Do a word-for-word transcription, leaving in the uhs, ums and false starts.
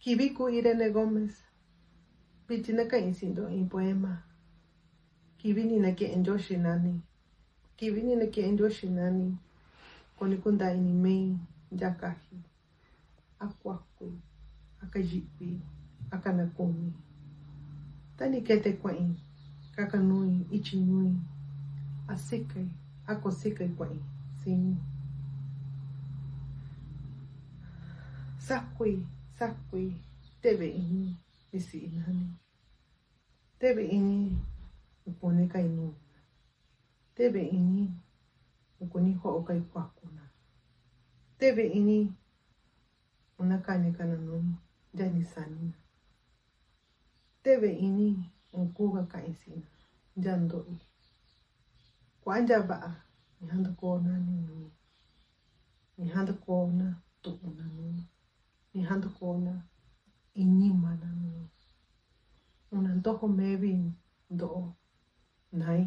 Kivi kuu Irene Gómez. Vitin na kaꞌin siꞌin ndo in poema. Kivi ni nakeꞌen Ndioxi nani. Kivi ni nakeꞌen Ndioxi nani. Ko ni kundaa ini mei, ndia kaji, a kuakui, a kayiꞌvi, a kanakumi. Ta ni kete kueꞌin, ka kanui, ichi ñui, a sikai, a ko sikai kueꞌin, siñi. Sakui, sakui, teꞌve ini, mi siꞌi nani. Teꞌve ini, ukuni kai nuna. Teꞌve ini, ukuni hoꞌo kai kuakuna. Teꞌve ini, una kani kananui, ndia ni sanina. Teꞌve ini, ukuga kaꞌin siꞌina, ndia ndoꞌi. Kuaꞌa ndia vaꞌa, ni handa kona ni nui. Ni handa kona tuꞌuna nui. Ni handa kona inima na nui. Una ndojo mevi ndoꞌo nai